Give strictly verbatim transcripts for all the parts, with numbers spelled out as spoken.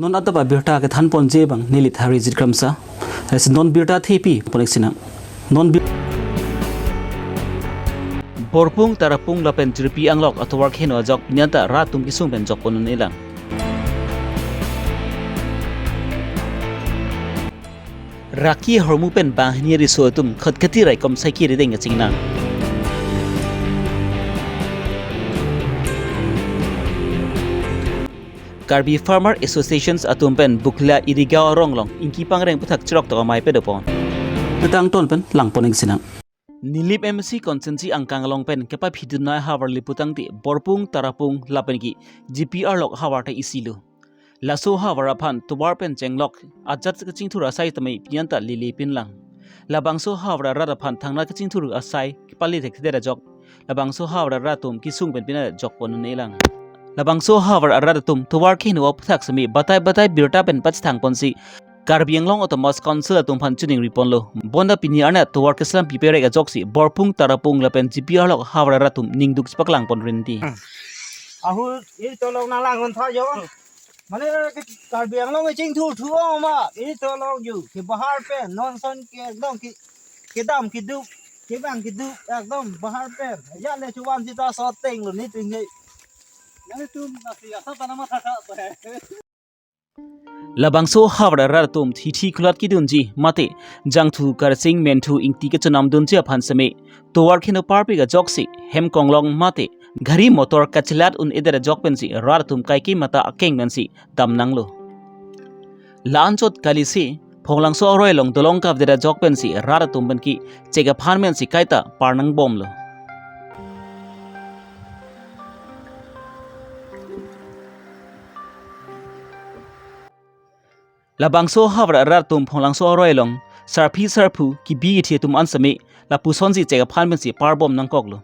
Non adap abirta kethan ponji abang neli Tharijit Kramsa. Lasi non birta thepi pon-ik sinang. Non bir- Borpung, Tarapung lapen Jirpi anglong atovar keheno ajok pini anta rat atum kesung pen jok pon un-elang. Raki ahormu pen banghini ariso atum Khatkhati raikom saiki arideng kachingnang. Karbi Farmer Associations atum pen Bukla Irigaon arong along ingki pangreng aputhak chirok tok amei pado pon. Petang ton pen lang pon-ik sinang. Nilip M A C constituency angkang along pen kepaphidun ahavar le putangte Borpung, Tarapung lapen ke G P R lok ahavar ta isi lo. Laso ahavar aphan tovar pen chenglok ajat kachingthur asai tame pini anta lele pinlang. Labangso ahavar arat aphan thangnath kachingthur asai kepale thekthedet ajok labangso ahavar arat atum kesung pen pini jok pon un-elang. Labangso ahavar arat atum tovar keheno aputhak seme batai batai birta pen pachethang ponsi Karbi Anglong Autonomous Council atum aphan chiningri ponlo. Bonta pini arni tovar keselam piperek ajoksi Borpung, Tarapung lapen G P R lok ahavar arat atum ningduk chepaklang pon rinti. Ahut iri tolong nanglang-un tha jo. Mane ke Karbi Anglong kechingthur thu ong ma, iri tolong ju ke bahar pen non son ke ekdom ke kedam keduk, kebang keduk ekdom bahar pen. Ya le chuan sita soteng lo ni ting he. Nang tum nasi asa tanama thaka. Labangso ahavar arat atum thithi khulat kedunji mate jangthu karsing menthu ingti kachonam dunji aphan seme tovar keheno parpik ajoksi hem konglong mate gari motor kachelat un-edet ajok pensi rat atum kaike mata akeng pensi damnanglo. La-anchot kalisi Phonglangso aroi along dolong kapdet ajok pensi rat atum pen ke chek aphan pensi kaita parnang bomlo. Labangso ahavar arat atum Phonglangso aroi along sarpi sarpo kebi kethe atum an seme lapusonsi chek aphan pensi parbom nangkoklo.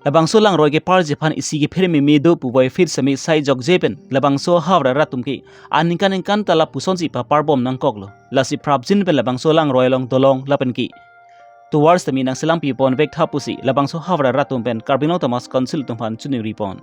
Labangso langroi keparji aphan isi kephere meme do pu voiphit seme sai jokje pen labangso ahavar arat atum ke aningkan ningkan ta lapusonsi paparbom nangkoklo. Lasi prapjin pen labangso langroi along dolong lapen ke tovar sitame nangselam pi ponvek tha pusi labangso ahavar arat atum pen Karbi Anglong Autonomous Council atum aphan chiningri pon.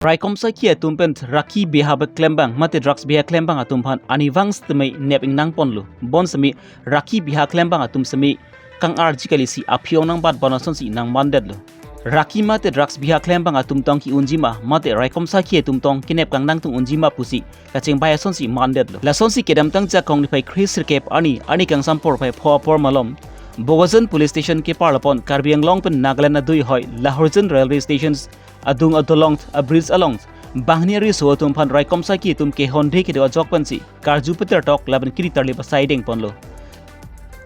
Raikom saiki atum pen raki beha klembang mate drugs beha klembang atum aphan arnivang sitame nep ingnang ponlo. Bon seme raki beha klembang atum seme kang-arji kalisi aphi-ong nangbat bon asonsi nangmandetlo. Raki mate drugs beha klembang atum tong ke-unji ma mate raikom saiki atum tong kenep kangnang tung unji ma pusi kachingbai asonsi mandetlo. Lasonsi kedamtang Jakong niphai kre sirkep arni, arni kangsam porphai pho apor malom Bokajan Police Station keparlo pon Karbi Anglong pen Nagaland adui hoi Lahorijan Railway Stations adung adolong abridge along banghini ariso atum aphan raikom saiki atum kehonde kedo ajok pensi karju peter tok lapen kiri tarlip asai deng ponlo.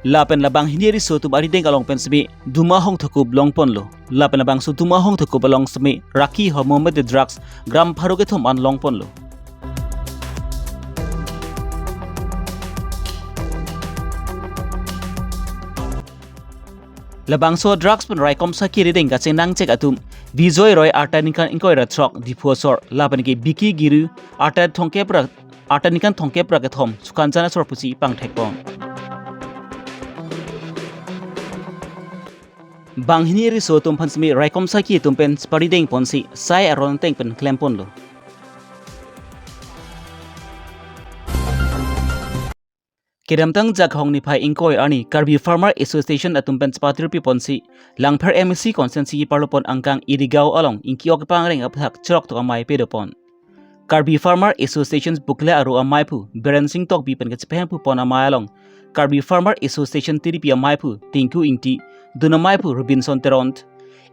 Lapen la banghini ariso atum arideng along pen seme duma hongthakup long ponlo. Lapen labangso duma hongthakup along seme raki hormu mate drugs gram pharo kethom an long ponlo. Labangso drugs pen raikom saiki arideng kachingnang chek atum Bijoy Roy arta ningkan ingkoi ra throk Diphu asor lapen ke Biki Giru arta thongkep ra arta ningkan thongkep ra kethom Sukanjan asor pusi pangthek pon. Banghini ariso atum aphan seme raikom saiki atum pen chepari deng ponsi sai aron ateng pen klem ponlo. Kedamtang Jakong niphai ingkoi arni Karbi Farmer Association atum pen chepatirpi ponsi Langpher M A C constituency keparlo pon angkang Irigaon along ingki-ok kepangreng aputhak chirok tok amei pado pon. Karbi Farmer Association Bukla aro ameiphu Biren Sing Tokbi pen kachepahemphu pon amei along Karbi Farmer Association tiripi ameiphu Tinku Ingti, dun ameiphu Robinson Teron,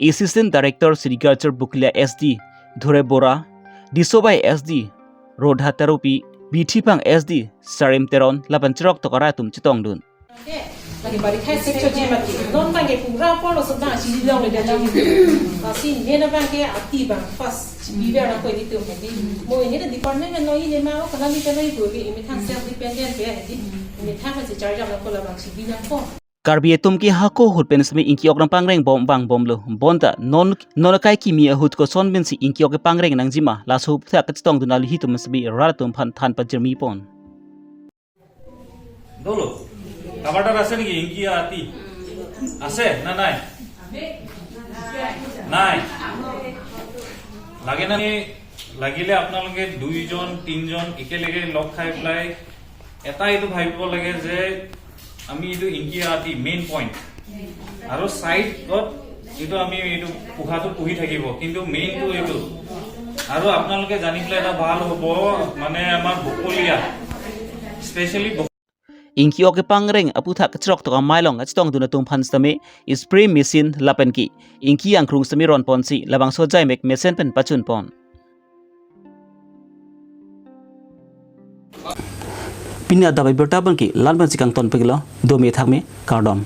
Assistant Director Sericulture Bukla S D Dhure Bora, Disobai S D Rodha Teropi, Bithiphang S D Sarim Teron lapen chirok tok arat atum chetongdun. Lagi bari khai sik choji mati. Non bang ke pura polo so bang si long le dalam. Asi ne na bang ke ati bang pas si biber na ko itu mati. Mo ini na department na noi le ma o kana ni kana ibu ke imithang self dependent ke hati. Imithang si charge na ko la bang si bilang ko. Karbi atum ke hako ahut pen seme ingki-ok nangpangreng bom bang bomlo. Bonta non non akai kimi ahut koson pensi ingki-ok kepangreng nangji ma laso aputhak kachetongdun aluhi atum seme rat atum aphan than pajirmi pon. Dolo. Kabar dar ase niki ingki ati? Ase na nai? Nai. লাগে নে লাগিলে আপোনালোকে দুইজন তিনিজন একেলগে লগ খাই পেলাই এটা এইটো ভাবিব লাগে যে আমি এইটো ইংকি আটি মেইন পইণ্ট আৰু ছাইডত এইটো আমি এইটো পোহাটো পুহি থাকিব, কিন্তু মেইনটো এইটো। আৰু আপোনালোকে জানি পেলাই এটা ভাল হ'ব, মানে আমাৰ বকলীয়া, especially Ingki ok kepangreng aputhak kachrok tok amei along kachetongdun atum aphan sitame spray machine lapen ke ingki angkrung sitame ronponsi labangso jaimek mesen pen pachunpon. Pini adap abirta abangke la-an pensi kangton peklo, dome thakme, kardom.